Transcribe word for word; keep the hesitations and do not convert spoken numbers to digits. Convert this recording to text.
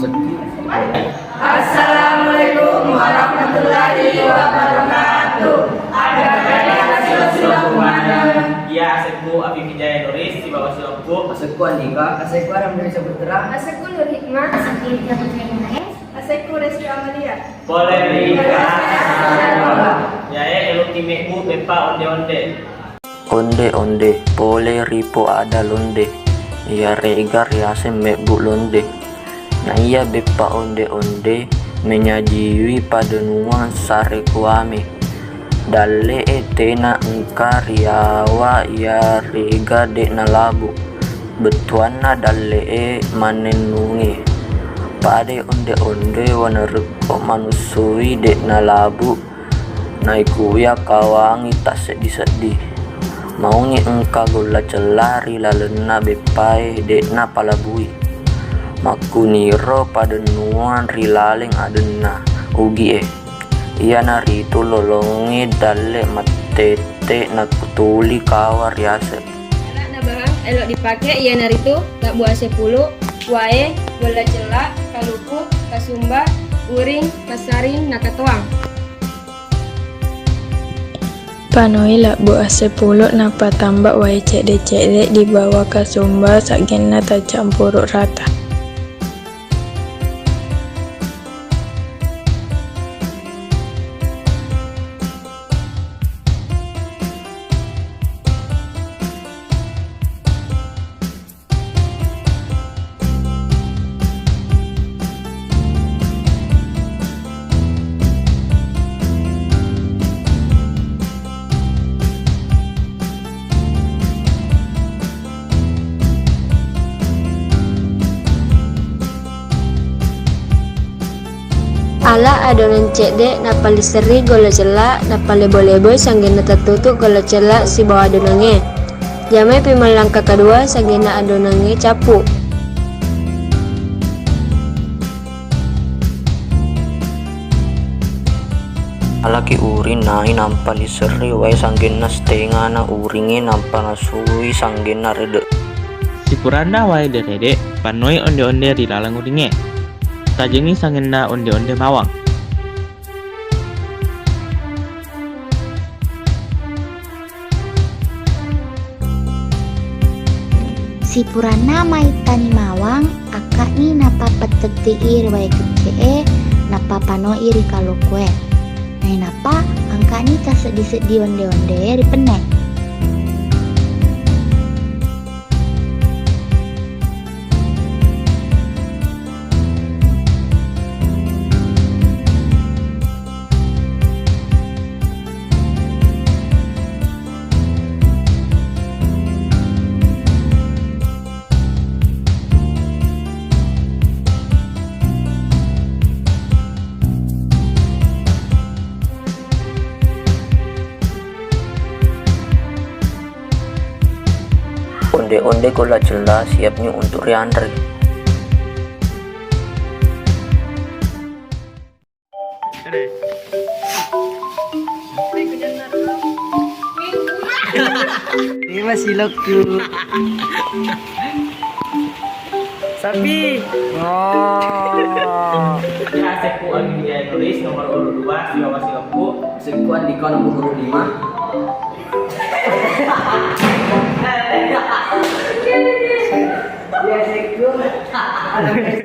Assalamualaikum warahmatullahi wabarakatuh. Ada kalian sila-sila kumana? Iya, asekku Abi Wijaya Nuris, sibawa silokku. Asekku Andika. Asekku Ramdan Saputra. Asekku Nur Hikmah. Asekku Rizky Amalia. Pole ri Yae, eloki mebbu beppa onde-onde. Onde-onde, pole ri Po Ada Londe, iyarega riaseng mebbu londe. Naiya beppa onde-onde, menyajiwi padenuang sare kuame. Dalle'e tena engka riawa iyarega de'na labu. Bettuanna dalle'e mannennungnge. Padai onde-onde wanerekko manussui de'na labu. Naikuya kawangi tasseddi-seddi. Mauni engka golla cella ri lalenna beppae de'na palabui. Makkuniro padennuang ri laleng adenna ugie. Iyanaritu lolongnge dalle mattette nakutuli kawa riaseng. Ala'na bahang elo dipake iyanaritu labbu ase pulu, wae, golla cella, kaluku, kasumba, uring, massaring, na katoang. Panoi labbu ase pulu napatamba wae cedde-cedde dibawa kasumba saggenna tacampuru rata. Ala adonang cedde, nappa liserri golla cella, nappa lebo-leboi sanggenna tattutu golla cella sibawa adonangnge. Jamai pi mallangka kadua sanggenna adonangnge cappu. Alaki uring nai nampa liserri wae sanggenna setengana uringnge nampa nasui sanggenna rede. Sipuranna wae derede, pannoi onde-onde ri laleng uringnge. Tajengi sanggenna onde-onde mawang. Sipuranna maittani mawang, akka'ni nappa pettetti'i ri wae kecce'e, nappa panoi ri kalokoe. Nainappa angka'ni tasseddi-seddi onde-onde ri penne. Onde-onde golla cella siapni untuk rianre. Ini masih loku. Sapi. Oh. Ya, asekku Abi Wijaya Nuris, nomor urut dua, sibawa silokku. Asekku Andika, nomor urut lima. Ya, asekku.